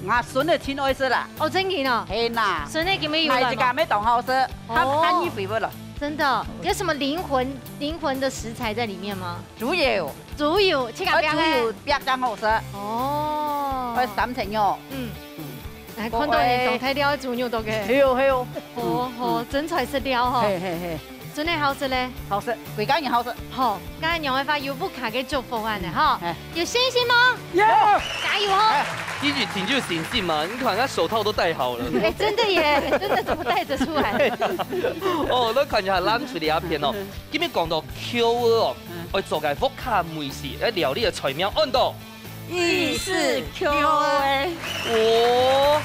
？𠊎孫仔盡愛食啦。哦，正經哦。係啦。孫仔今晡日有來無？𠊎自家乜當好食，哦。佢，佢一回不了。真的哦，有什麼靈魂，靈魂的食材在裡面嗎？豬油。 豬油，自家煏个。啊，豬油煏正好食。哦。愛三層肉。嗯。嗯。哎，看到你狀態了，豬肉都个。係哦，係哦。哦，嗯，好，嗯。真材實料吼。嘿，嘿，嘿。真个好食咧。好食，歸家人好食。好，該樣个話，有屋下个祝福恁呢，吼。哎。有信心嗎？有。加油吼。哎，一直挺就信心嘛，你看他手套都戴好了。哎，真的耶，真的怎麼戴得出來？哦，那看起來爛出的一片哦。 今日講到口味哦，嗯。愛做个屋下美食，該料理个菜名安到。義式口味。哦，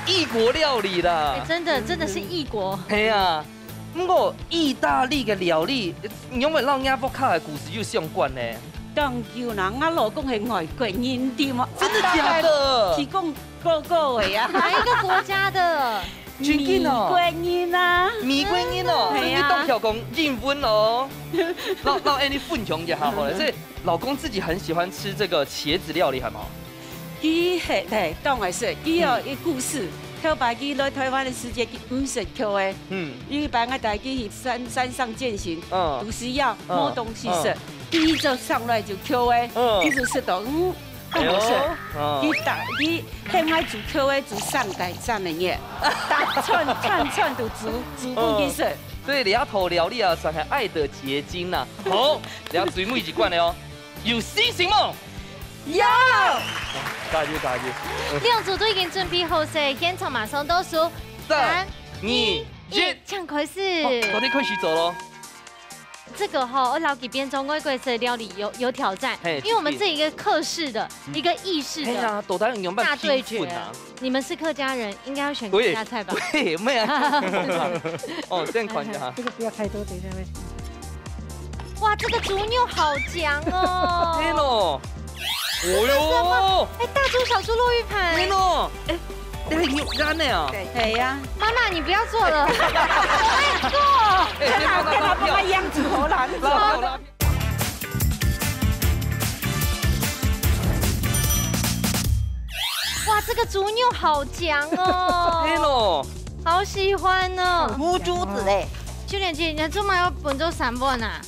異國料理啦。哎，真的，真的是異國。係啊，毋過義大利个料理，仰會摎若屋下个故事有相關呢？當久啦，𠊎老公係外國人，對無？真的假的？提供 哥哥个呀。哪一個國家的？真的哦。美國人啊。美國人哦，嗯。所以你當曉講英文哦。那，那，哎，你分享一下好了。嗯。所以老公自己很喜歡吃這個茄子料理，係無？佢係，對，當然係，佢有一個故事。嗯。頭擺佢來台灣个時節，佢毋識口味。嗯。有一擺𠊎帶佢去山，山上健行，嗯。肚屎枵，嗯。無東西食。嗯。第一隻上來就口味，嗯。佢就食到，嗯， 當好食。哎喲，哦。佢打，佢喊𠊎煮口味煮三代、三個月，逐餐、餐餐都煮，煮分佢食。哦，所以這道料理啊，算係愛的結晶吶。好，這最尾一關了哦，有信心無？有。加油加油！兩組都已經準備好勢，現場馬上倒數，三、二、一，請開始。好，昨天開始走咯。這個吼，我老給變成外國式料理有有挑戰，嘿，因為我們這一個客式的、一個意式的，哎呀，到底用用大對決。你們是客家人，應該要選客家菜吧？喂，沒有啊，哦，這樣看一下哈。這個不要太多，等一下會。 哇，這個豬肉好強哦！天哦！哦喲！哎，大豬小豬落玉盤。天哦！哎，這係肉乾呢啊？對呀。媽媽，你不要做了，我也做。哎，先放到拉片。樣子好難做。拉片，拉片。哇，這個豬肉好強哦！天哦！好喜歡哦！烏豬子嘞。秀蓮姐，你做麼个愛分做三份啊？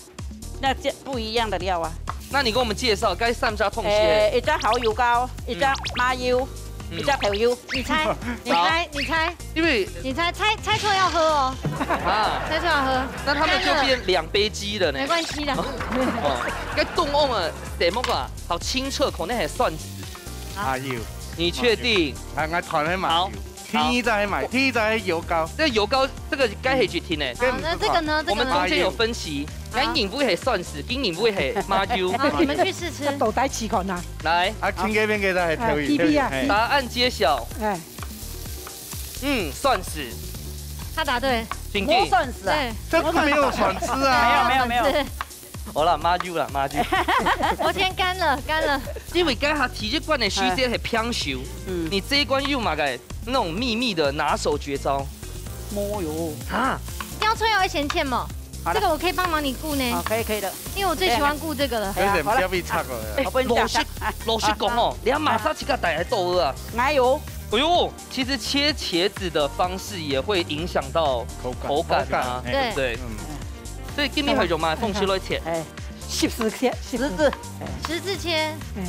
那這不一樣的料啊。那你跟我們介紹該三隻東西。誒，一隻蠔油膏，一隻麻油，嗯。一隻豆油。你猜，你猜，你猜，因為你猜，猜，猜錯要喝哦。啊。猜錯要喝。那他們就變兩杯雞了呢。沒關係啦。哦，該凍甕个題目啊，好清澈，可能還算。啊，有。你確定？哎，𠊎看係麻油。好。 第一隻係麻，第一隻係油膏。這油膏，這個該係一定呢。好，那這個呢？這個呢？我們中間有分歧。好。𠊎認為係蒜絲，佢認為係麻油。好，你們去試吃。到底試看啊。來。啊，請這邊給大家投一票。哎，P P啊。答案揭曉。哎。嗯，蒜絲。他答對。請進。沒蒜絲啊？對。這個沒有蒜絲啊。沒有，沒有，沒有。蒜絲。 好啦，麻油啦，麻油。我天，乾了，乾了。因為剛才第一關个時間係平手，嗯。你這一關有麼个那種秘密的拿手絕招？沒有。啊？吊吹要先切嘛，好了。這個我可以幫忙你顧呢。好，可以，可以的。因為我最喜歡顧這個了。哎呀，有點不要被插了。好了。哎，我不能這樣。老實，老實講哦，哎，你要馬上去給大家做啊。哎呦。哎呦，其實切茄子的方式也會影響到口感，口感啊，口感，哎。對不對？對。嗯。 所以今日係用麼个方式來切？哎，十字切，十字。十字切。哎。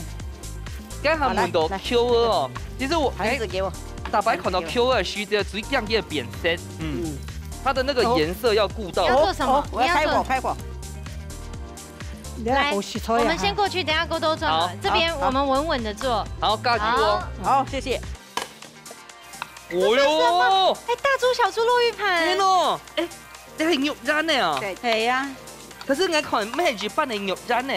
剛才問到Q二哦，其實我，盤子給我。哎，大家看到Q二个時節，最驚佢个變色。嗯。嗯。它的那個顏色要顧到。你要做什麼？哦，哦，我要開火，你要做開火。來，你要好洗菜啊。我們先過去，等下過多轉了。好，這邊我們穩穩地做。好，好，加油哦。好。好，謝謝。 哦喲！哎，大豬小豬落玉盤。天哦！哎，這係肉圓呢啊？對。係啊。可是𠊎看毋係一般个肉圓呢。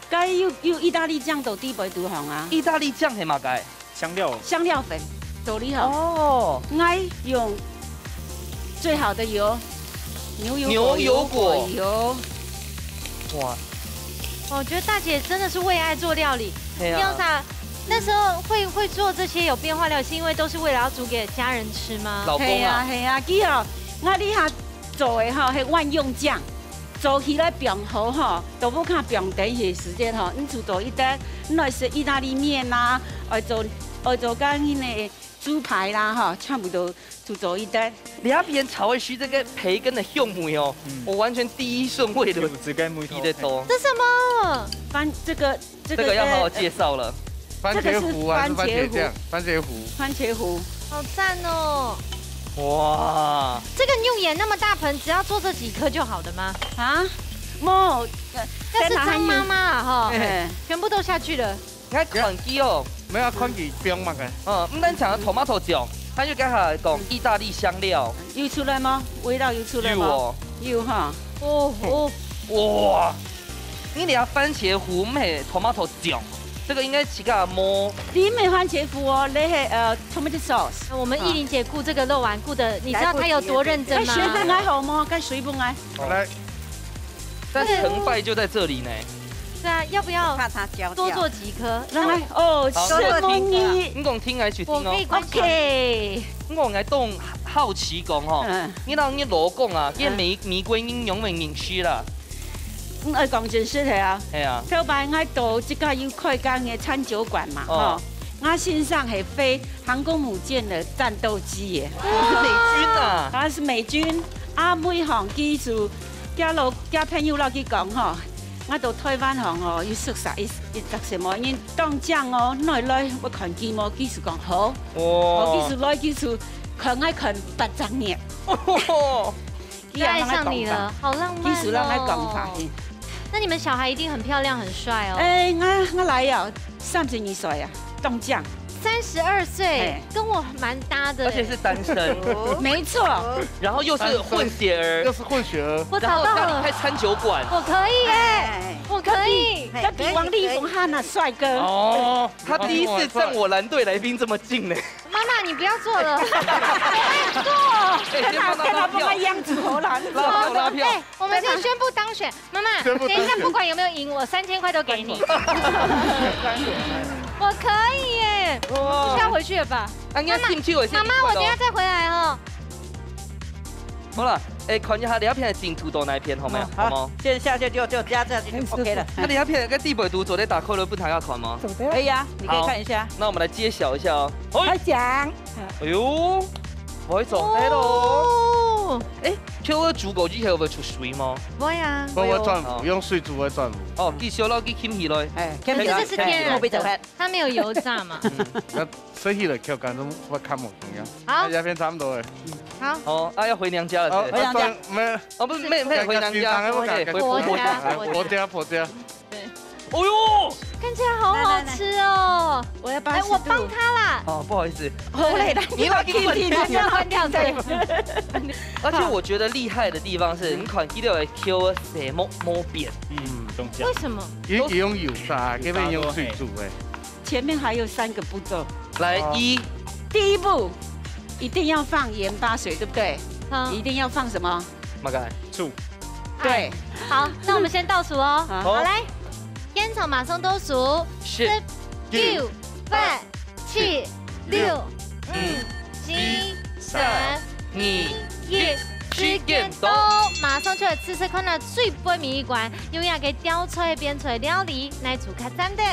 該有，有義大利醬到底背肚項啊。義大利醬係麼个？香料。香料粉，道理吼。哦。𠊎用最好的油，牛油果，牛油果。牛油果油。哇。我覺得大姐真的是為愛做料理。對啊。你有啥 那時候會，會做這些有變化料，是因為都是為了要煮給家人吃嗎？老公啊。係啊，係啊，佢哦，𠊎這下做个吼，係萬用醬，做起來放好吼，都毋怕放等一些時間吼，你煮做一單，你愛食義大利麵啦，愛做，愛做乾淨个豬排啦吼，全部都煮做一單。你那邊炒个係這個培根的香味哦，嗯。我完全第一順位的，有這個味道。提得到。這什麼？反，這個 這個，這個要好好介紹了。番茄糊還是番茄醬？這個是番茄糊。番茄糊。番茄糊。好讚哦！哇！這個你用鹽那麼大盆，只要做這幾顆就好的嗎？啊？無，呃，要是張媽媽啊，哈，哎。全部都下去了。你看看佢哦。沒有，看佢放麼个。嗯，毋單淨tomato醬，佢又加下講義大利香料。有出來嗎？味道有出來嗎？有哦。有哈。哦，哦。哇！ 你這番茄糊毋係tomato醬，這個應該自家摸。你毋係番茄糊哦，你係，呃，tomato sauce。我們藝玲姐顧這個肉圓顧得，你知道她有多認真嗎？該水分愛好無？該水分愛。好，來。但成敗就在這裡呢。對啊，要不要怕它焦掉。多做幾顆？來，哦，好，什麼你？你講聽還是聽哦？我可以觀察。OK。我還當好奇講吼，嗯。你當你老公啊，佢玫，嗯。玫瑰你仰般認識啦？ 嗯，愛講真實个啊。係啊。頭擺𠊎到這個有開間个餐酒館嘛，哦。吼，𠊎先生係飛航空母艦个戰鬥機个。哦，美軍啊。佢係美軍，啊，每項佢就，佢老，佢朋友摎佢講吼，𠊎到台灣項哦，有熟識一，一隻什麼，人當將哦，來來，𠊎看佢無，佢就講好。哦。哦，佢就來，佢就看𠊎看八隻月。哦。 就愛上你了，好浪漫哦。技術人來講法。那你們小孩一定很漂亮、很帥哦。哎，𠊎，𠊎倈仔三十二歲啊。中奖。三十二岁，哎。跟我蛮搭的。而且是单身。没错。然后又是混血儿。又是混血儿。我找到了。然后家里开餐酒馆。我可以耶，哎。我可以。跟比王力宏和那帅哥。哦，他第一次站我蓝队来宾这么近呢。妈妈，你不要坐了。我要坐。哎，先帮他拉票。看他，看他不会样子，好啦。拉票，拉票。哎，我们先宣布当选。妈妈，宣布当选。等一下不管有没有赢，我三千块都给你。我可以耶。哇。不需要回去了吧？啊，应该进去，我先妈妈，我等一下再回来哦。好了，哎，看一下这片的进度到哪一片，好没有？哦，好，好吗？现在下去就，就加这样就OK了。那你要片个地板图做得打开了，不打开看吗？可以啊，你可以看一下。好，那我们来揭晓一下哦。哎。开奖。哎呦，我会走开喽。哦。哎，Q二煮过以后会出水吗？不会啊。不会转糊，哦。用水煮会转糊。哦，继续咯，给Kim起来。哎，Kim起来。这是天然的。我被走开。它没有油炸嘛。嗯。那所以了，口感都会看不同样。好。那这片差不多了。好。哦，啊，要回娘家了，哦，是不是？回娘家。啊，没有。哦，不是，没，没有回娘家，回娘家，回婆家，婆家。婆家，婆家。对。哦哟，看起来好好吃哦。来，来，来。我要八十度。哎，我帮他啦。哦，不好意思。好嘞，来，你把给关掉，你把关掉，对。而且我觉得厉害的地方是，你看，这个Q三没，没变。嗯，中奖。为什么？因为用油炸，这边用水煮的。前面还有三个步骤。来，哦。一。第一步，一定要放盐巴水，对不对？好。你一定要放什么？ 么个？醋。对。好，那我们先倒数哦。好。好，来，现场马上倒数，十、十、九、九、八、八、七、七、六、六、五、五、四、四、三、三、二、二、一，一，时间到。时间到，马上就来试试看那最尾一关，用一个吊菜变出来料理，来煮个战斗。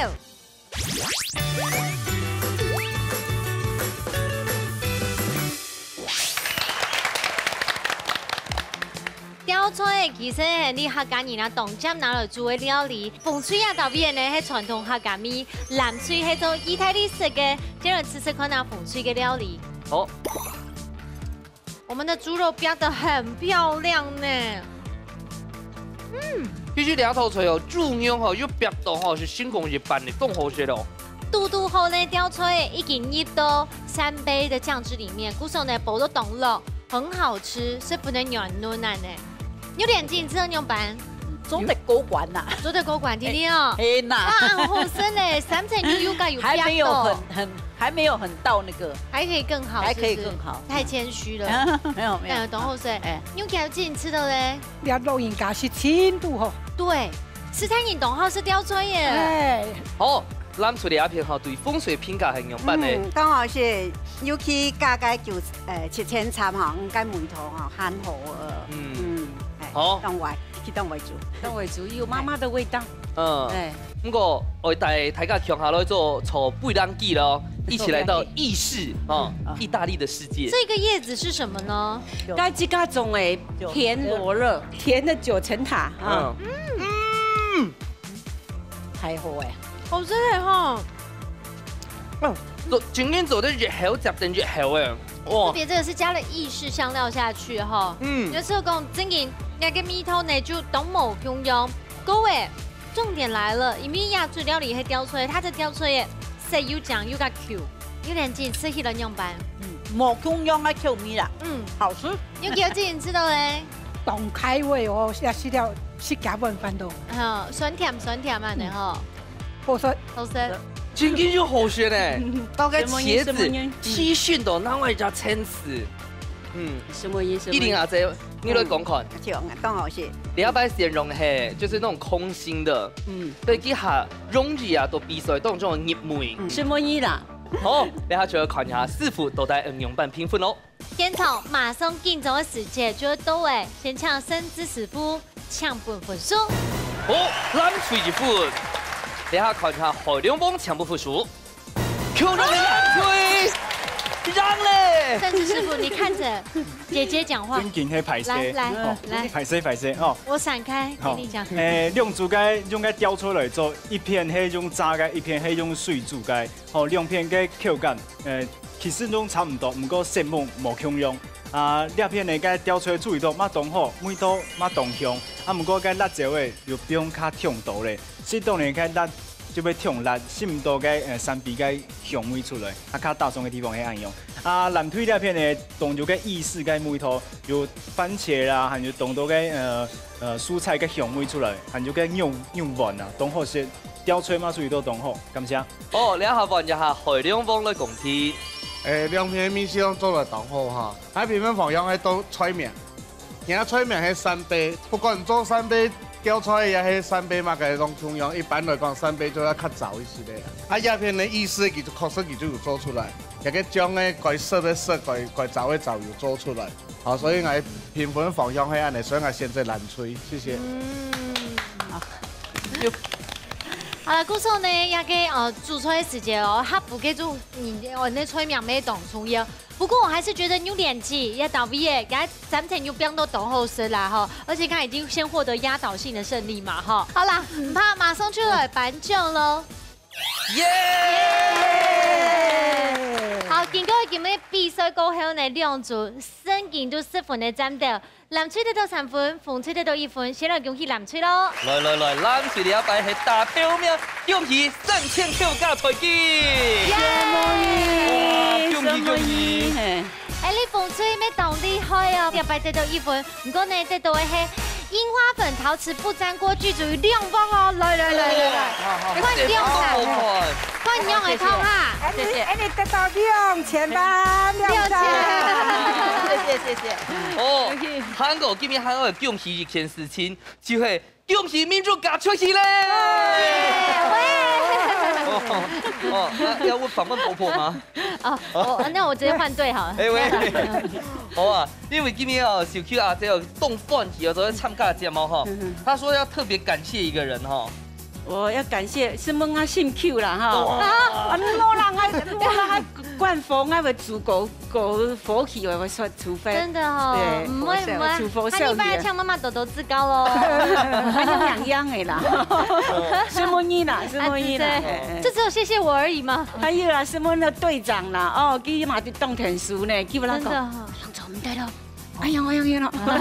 吊菜其實係你客家人啊，當常拿來煮个料理。紅隊啊，頭先呢係傳統客家味，藍隊係做義大利式个，今日試試看啊，紅隊个料理。好。 我們的豬肉煸得很漂亮呢。嗯。其實這道菜哦，豬肉吼，又煸到吼，係星光一般个，當好食哦。堵堵好呢，吊菜已經入到三杯的醬汁裡面，故所呢，包到當落，很好吃，係分人軟軟呢。有點緊，這樣用煸。做得過關啦。做得過關，弟弟哦。哎，哎呐。哇，很好食呢，三層肉又加有煸到。還沒有很，很 還沒有很到那個，還可以更好，還可以更好。是不是？太謙虛了。沒有，沒有。哎，當好勢。哎。你有幾多斤吃的嘞？這老人家食盡都好。對，食太緊當好食吊菜耶。哎。好，藍隊這片吼，對紅隊評價係仰般呢？嗯，當好食，尤其加該九，呃，七千參吼，應該味道吼，還好呃。嗯。嗯，哎，好。當會，去當會煮。當會煮，有媽媽的味道。 嗯。哎。毋過，𠊎帶大家共下來做，坐飛行機咯，一起來到義式，哦，啊。義大利的世界。這個葉子是什麼呢？該自家種个田螺肉，田的九層塔啊。嗯。嗯。還好哎。好食个吼。嗯，做，真正做得越好，食得越好哎。哇。特別這個是加了義式香料下去哈。嗯。就是講真正該個味道呢，就當無共樣。 各位，重點來了，因為亞洲料理係吊菜，它的吊菜耶，色又靚又較Q，有點緊，食起來仰般？嗯，無共樣个口味啦。嗯，好吃。有幾多斤吃到嘞？當開胃哦，也食了，食加碗飯都。哈，酸甜酸甜嘛呢吼。嗯。好食。好食。真正有好食呢，到該茄子，什麼意思？什麼意思？七旬都拿來加芡實。嗯。什麼意思？一定啊，這 你來講看。嗯，就當好食。你要把它形容嘿，就是那種空心的。嗯。對，這下容易啊，都比賽當中的入門。嗯。什麼意啦？好，等下就要看一下師傅到底仰般評分咯。現場馬上緊張的時間就要到了，先請盛智師傅請分分數。好，藍隊一分。等下看一下海龍王請分分數。 漂亮的藍隊，贏咧！盛智師傅，你看著姐姐講話。正經係歹勢。來，來，哦，來。歹勢，歹勢，哦。我閃開，好。跟你講。誒，兩組个用个吊菜來做，一片係用炸个，一片係用水煮个，吼，兩片个口感，誒，其實都差毋多，毋過色目無共樣。啊，這片个該吊菜煮到嘛當好，味道嘛當香。啊，毋過該辣椒仔又放較忒多咧，適當个該辣就會忒辣，食毋到个，呃，三杯个香味出來。啊，較打爽个地方係恁樣。啊，藍隊這片呢，當有个意式个味道，有番茄啦，還有當多个，呃，呃，蔬菜个香味出來，還有个肉，肉丸啊，當好食。吊菜嘛，屬於都當好。感謝。哦，這下換一下海龍王來講題。誒，兩片味緒攏做得當好哈。啊，評分方向係做菜名。 人家菜名係三杯，不管做三杯吊菜也係三杯嘛，該種共樣。一般來講，三杯就愛較燥一息个。啊，這片个意思佢就確實佢就有做出來，這个醬个該澀个澀，該，該燥个燥有做出來。好，所以𠊎評分方向係恁樣，所以𠊎選擇藍隊，謝謝。嗯。好了，故所呢，這个，呃，煮菜个時節哦，客服个煮，你，哦，你个菜名乜當重要。 不過我還是覺得六年級也到畢業，給他暫停又變到當好食啦吼，而且他已經先獲得壓倒性的勝利嘛吼。好啦，毋怕，馬上就來頒獎咯。耶！好，經過今日比賽過後呢，兩組成績都十分个戰鬥，藍隊得到三分，紅隊得到一分，先來恭喜藍隊咯。來來來，藍隊這擺係打頭名，恭喜三千塊加菜金！耶！哇，恭喜恭喜！嘿。哎，你紅隊乜當厲害哦，這擺得到一分，毋過呢，得到个係櫻花粉陶瓷不粘鍋劇組有兩分哦。來來來來來，好好，快點來，好，好，好。快點來看哈。謝謝。哎，你，哎，你得到兩千吧，兩千。謝謝謝謝。哦，還過今日還要恭喜一件事情，就係 恭喜明珠嫁出去咧！喂！哦，哦，那要問訪問婆婆嗎？哦，哦，那我直接換隊好了。哎喂，好啊，因為今天哦，小Q阿姐有動飯局哦，都在參加節目哈。他說要特別感謝一個人哈。我要感謝是問啊姓Q啦哈。哇！啊，無人愛，無人愛管風啊，會煮狗 過火氣，𠊎會說除非。真的哦，對，毋會，毋會，火燒，煮火燒去啊。下禮拜請媽媽多多指教咯。還有兩樣的啦，什麼意啦，什麼意啦，啊，對，哎，哎。這只有謝謝我而已嗎？還有啦，什麼的隊長啦，哦，佢嘛就當天使呢，佢會來講，真的哦。哎呀，毋對咯，哎呀，哎呀，哎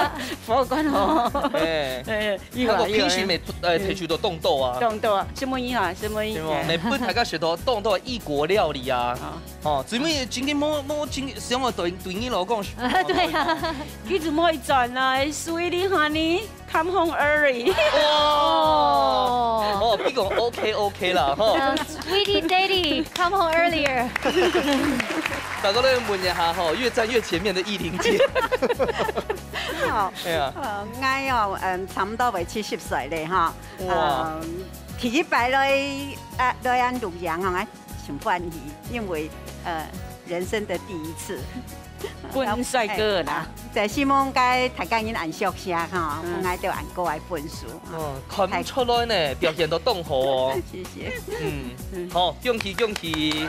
呀，火管哦。哎。哎，有啊，還有平時有啊。每，呃，提出都動豆啊。動豆啊，什麼意啊，什麼意？什麼？哎。每擺大家食到動豆異國料理啊。啊。 哦，最尾真个無，無真个想要對，對你老公說。對啊。佢就毋會轉來，Sweetie honey, come home early。哦。哦，比講OK OK啦，吼。呃，Sweetie daddy, come home earlier。大家都問一下吼，越戰越前面的藝玲姐。好，哎呀。呃，𠊎哦，嗯，差不多會七十歲咧，哈。哇。嗯，第一擺來，啊，來恁錄影吼，哎， 真歡喜，因為，呃，人生的第一次。分帥哥啦。哎，就希望該大家人恁熟悉哈，嗯。分𠊎兜恁高个分數。哦，看毋出來呢，表現到當好哦。謝謝。嗯，嗯。好，恭喜恭喜。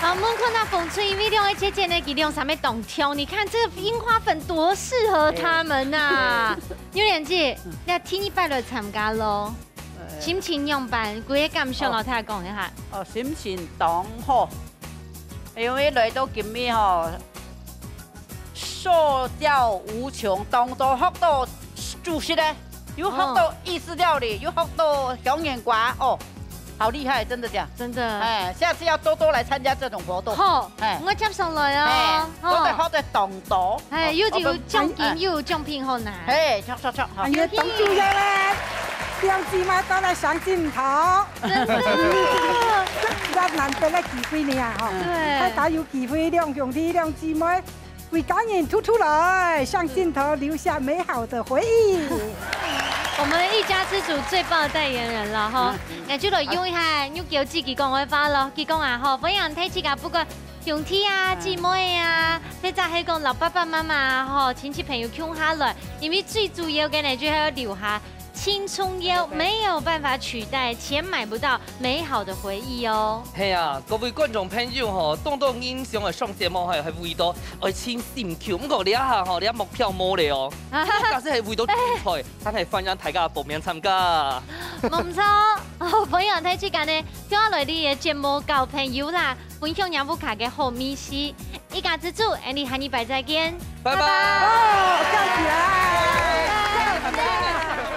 好，𠊎看到紅隊，因為兩位姐姐呢，佢兩儕乜當靚，你看這個櫻花粉多適合她們吶。哎。榴槤姐，嗯。你第二擺來參加咯。 呃，心情仰般？佢个感想哦，哦。大家講一下。哦，心情當好，因為來到今日吼，受教無窮，當多學到煮食个，又學到意式料理，哦。又學到香櫞瓜，哦，好厲害，真的這樣。真的。哎，下次要多多來參加這種活動。好，哎。𠊎接上來哦。哎，好。多得學得當多。哎，哦，又有獎金，哦，不，又有獎品好拿。哎，著，著，著，好。哎呀，董主任嘞，兩姊妹都來上鏡頭。真的。這難得个機會呢，吼。對。大家有機會，兩兄弟、兩姊妹，歸家人突突來，上鏡頭留下美好的回憶。我們一家之煮最棒的代言人了，哈。嗯。那就來用一下，用九記佢講个話咯。佢講啊，吼，歡迎大自家，不管 兄弟啊，嗯。姊妹啊，或者係講摎爸爸媽媽啊，吼，親戚朋友共下來，因為最主要个呢，就係愛留下青春，有，沒有辦法取代，錢買不到美好的回憶哦。係啊，各位觀眾朋友吼，當多人想愛上節目，還有，還有為到愛尋心臼，毋過這下吼，這目標無了哦。假使係為到精彩，但係歡迎大家報名參加。無錯，哦，歡迎大自家呢，接下來你个節目交朋友啦。 分享你屋下个好味緒。一家之煮，俺俚下禮拜再見，拜拜。拜拜。哦，跳起來。拜拜。